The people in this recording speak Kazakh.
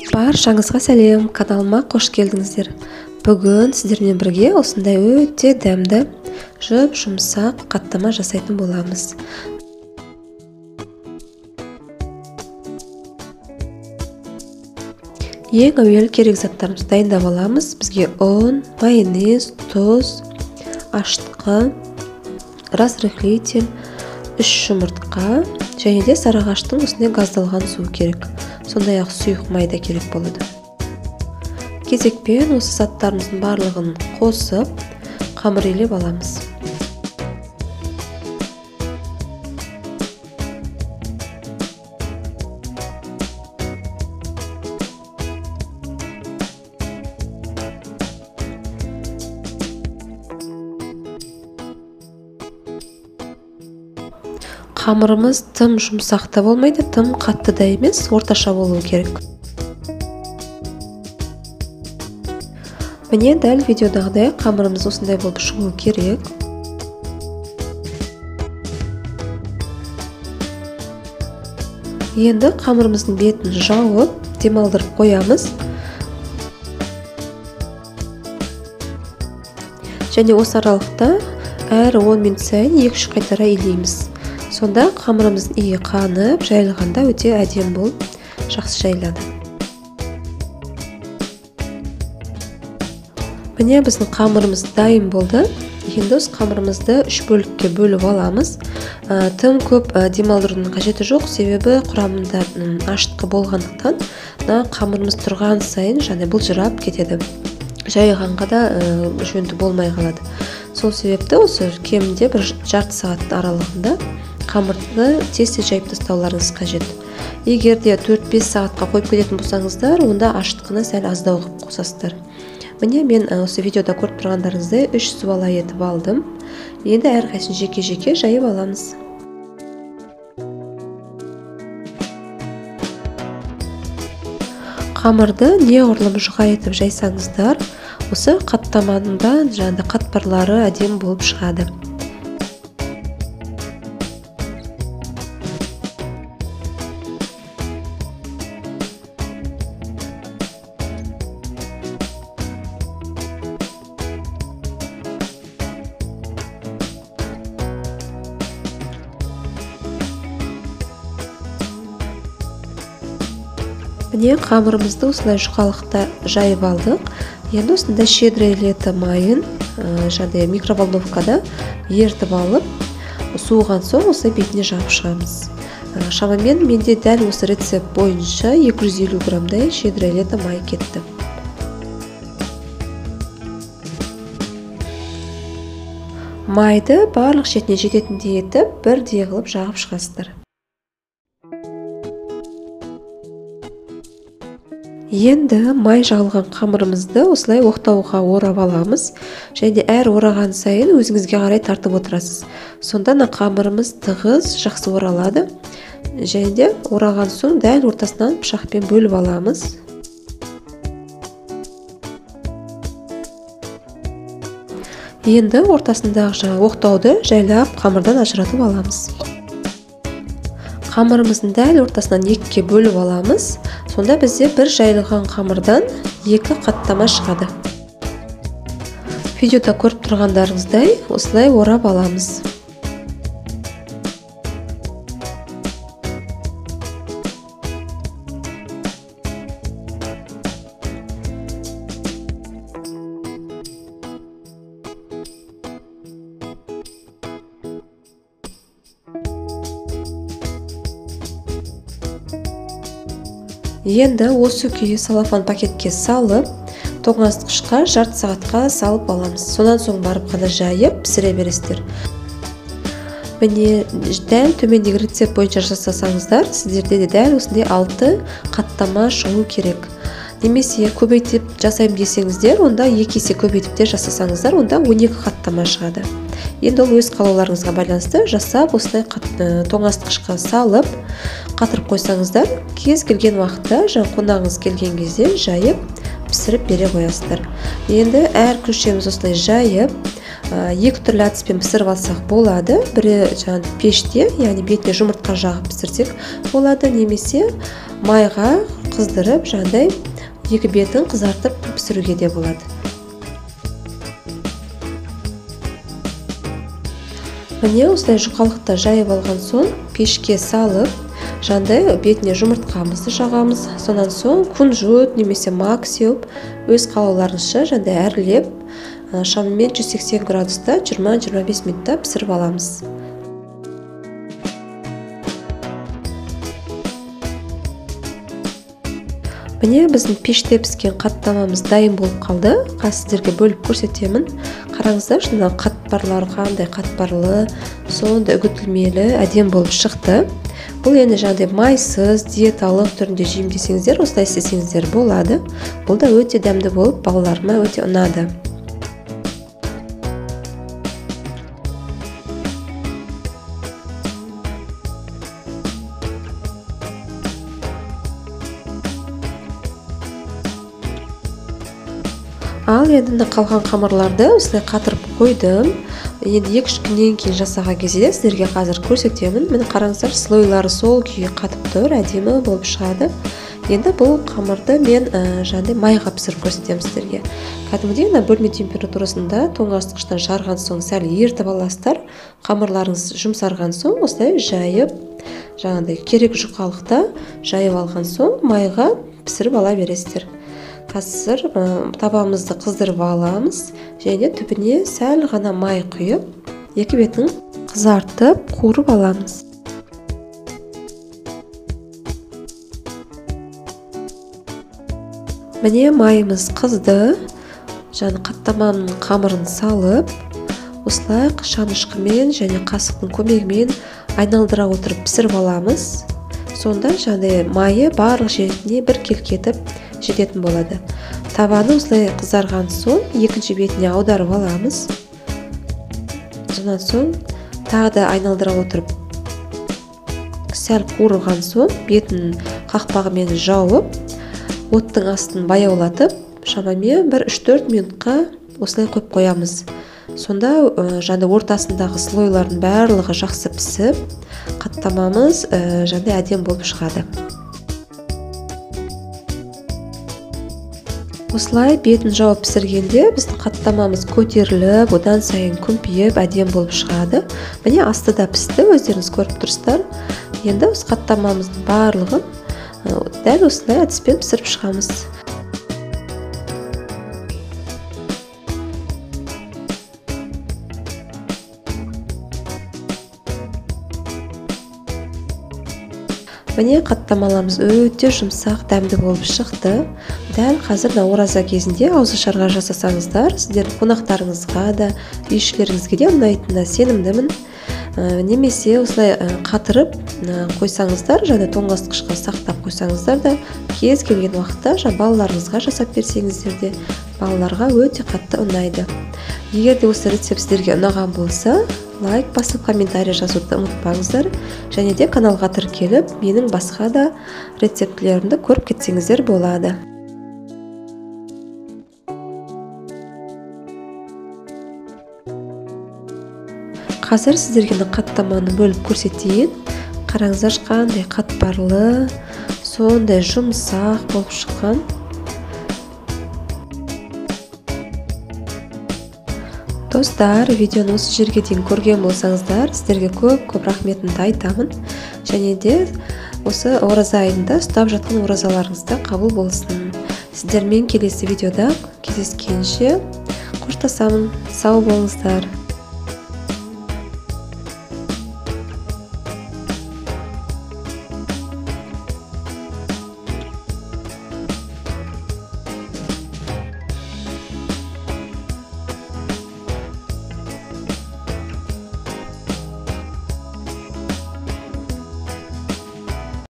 Баршаңызға сәлем, каналыма қош келдіңіздер. Бүгін сіздермен бірге осындай өте дәмді, жұп-жұмсақ қаттама жасайтын боламыз. Ең әуелі керек заттарымызды дайындап аламыз. Бізге ұн, майонез, тұз, ашытқы, разрыхлитель, 3 жұмыртқа және де сарыағаштың осындай газдалған суы керек. Сондай-ақ сұйық май да керек болады. Кезекпен осы заттарымыздың барлығын қосып, қамыр илеп аламыз. Қамырымыз тым жұмсақ та болмайды, тым қатты да емес, орташа болуы керек. Міне дәл видеодағыдай қамырымыз осындай болып шығуы керек. Енді қамырымыздың бетін жауып, демалдырып қоямыз. Және осы аралықта әр 10 минут сайын 2-3 қайтара илейміз. Сонда қамырымыздың иі қанып, жайылғанда өте әдемі болып жақсы жайылады. Міне біздің қамырымыз дайын болды. Енді осы қамырымызды 3 бөлікке бөліп аламыз. Тым көп демалдырудың қажеті жоқ, себебі құрамында ашытқы болғандықтан мына қамырымыз тұрған сайын және былжырап кетеді. Жайылғанға да жөнді болмай қалады. Сол себепті осы кемінде бір жарты сағат аралығында қамырды тез-тез жайып тастауларыңыз қажет. Егер де 4-5 сағатқа қойып кететін болсаңыздар, онда ашытқыны сәл аздау қылып қосасыздар. Міне мен осы видеода көріп тұрғандарыңыздай 3 субала етіп алдым. Енді әрқайсысын жеке-жеке жайып аламыз. Қамырды неғұрлым жұқа етіп жайсаңыздар, осы қаттаманың да жаңағы қатпарлары әдемі болып шығады. Міне қамырымызды осылай жұқалықта жайып алдық. Енді осындай щедрое лето майын жаңағыдай микроволновкада ертіп алып, суыған соң осылай бетіне жағып шығамыз. Шамамен менде дәл осы рецепт бойынша 250 граммдай щедрое лето май кетті. Майды барлық шетіне жететіндей етіп, бірдей қылып жағып шығасыздар. Енді май жағылған қамырымызды осылай оқтауға орап аламыз. Және әр ораған сайын өзіңізге қарай тартып отырасыз. Сонда ана қамырымыз тығыз, жақсы оралады. Және де ораған соң дәл ортасынан пышақпен бөліп аламыз. Енді ортасындағы жаңа оқтауды жайлап қамырдан ажыратып аламыз. Қамырымыздың дәл ортасынан екіге бөліп аламыз. Сонда бізде бір жайылған қамырдан 2 қаттама шығады. Видеода көріп тұрғандарыңыздай осылай орап аламыз. Енді осы күйі салафан пакетке салып, тоңазытқышқа жарты сағатқа салып аламыз. Сонан соң барып қана жайып пісіре бересіздер. Міне дәл төмендегі рецепт бойынша жасасаңыздар, сіздерде де дәл осындай 6 қаттама шығу керек. Немесе көбейтіп жасаймын десеңіздер, онда 2 есе көбейтіп те жасасаңыздар, онда 12 қаттама шығады. Енді ол өз қалауларыңызға байланысты жасап, осылай тоңазытқышқа салып, қатырып қойсаңыздар, кез келген уақытта, жаңа қонағыңыз келген кезде жайып, пісіріп бере қоясыздар. Енді әр күлшеміз осылай жайып, екі түрлі әдіспен пісіріп алсақ болады. Бірі жаңа пеште, яғни бетіне жұмыртқа жағып пісірсек болады, немесе майға қыздырып, жаңағыдай екі бетін қызартып пісіруге де болады. Міне осылай жұқалықты жайып алған соң пешке салып, жаңағыдай бетіне жұмыртқамызды жағамыз. Сонан соң кунжут немесе мак сеуіп, өз қалауларыңызша жаңағыдай әрлеп, шамамен 180 градуста 20-25 минутта пісіріп аламыз. Міне біздің пеште піскен қаттамамыз дайын болып қалды. Қазір сіздерге бөліп көрсетемін. Қараңыздаршы, мына қатпарлары қандай қатпарлы, сондай үгітілмелі, әдемі болып шықты. Бұл енді жаңағыдай майсыз, диеталық түрінде жеймін десеңіздер, осылай істесеңіздер болады. Бұл да өте дәмді болып, балаларыма өте ұнады. Ал енді мына қалған қамырларды осылай қатырып қойдым. Енді 2-3 күннен кейін жасаған кезде сіздерге қазір көрсетемін. Міне қараңыздар, слойлары сол күйі қатып тұр, әдемі болып шығады. Енді бұл қамырды мен жаңағыдай майға пісіріп көрсетемін сіздерге. Кәдімгідей мына бөлме температурасында тоңазытқыштан жарған соң сәл ерітіп аласыздар. Қамырларыңыз жұмсарған соң осылай жайып, жаңағыдай керек жұқалықта жайып алған соң майға пісіріп ала бересіздер. Қазір табамызды қыздырып аламыз және түбіне сәл ғана май құйып, екі бетін қызартып қуырып аламыз. Міне майымыз қызды. Жаңа қаттаманың қамырын салып, осылай шанышқымен және қасықтың көмегімен айналдыра отырып пісіріп аламыз. Сонда жаңағыдай майы барлық жеріне бір келкетіп жететін болады. Табаны осылай қызарған соң екінші бетіне аударып аламыз. Сонан соң тағы да айналдыра отырып сәл қуырылған соң бетін қақпағымен жауып, оттың астын баяулатып, шамамен бір 3-4 минутқа осылай қойып қоямыз. Сонда жаңа ортасындағы слойлардың барлығы жақсы пісіп, қаттамамыз жаңа әдемі болып шығады. Осылай бетін жауып пісіргенде біздің қаттамамыз көтеріліп, одан сайын күмпиіп, әдемі болып шығады. Міне асты да пісті, өздеріңіз көріп тұрсыздар. Енді осы қаттамамыздың барлығын дәл осылай әдіспен пісіріп шығамыз. Міне қаттамаларымыз өте жұмсақ, дәмді болып шықты. Дәл қазір мына ораза кезінде ауызашарға жасасаңыздар, сіздердің қонақтарыңызға да, үй ішілеріңізге де ұнайтынына сенімдімін. Немесе осылай қатырып қойсаңыздар, және тоңазытқышқа сақтап қойсаңыздар да, кез келген уақытта балаларыңызға жасап берсеңіздер де, балаларға өте қатты ұнайды. Егер де осы рецепт сіздерге ұнаған болса, лайк басып, комментарий жазуды ұмытпаңыздар. Және де каналға тіркеліп, менің басқа да рецептілерімді көріп кетсеңіздер болады. Қазір сіздерге қаттаманы бөліп көрсетейін. Қараңыздар, қандай қатпарлы, сондай жұмсақ болып шыққан. Достар, видеоны осы жерге дейін көрген болсаңыздар, сіздерге көп-көп рахметімді айтамын. Және де осы ораза айында ұстап жатқан оразаларыңызда қабыл болсын. Сіздермен келесі видеода кездескенше қоштасамын. Сау болыңыздар.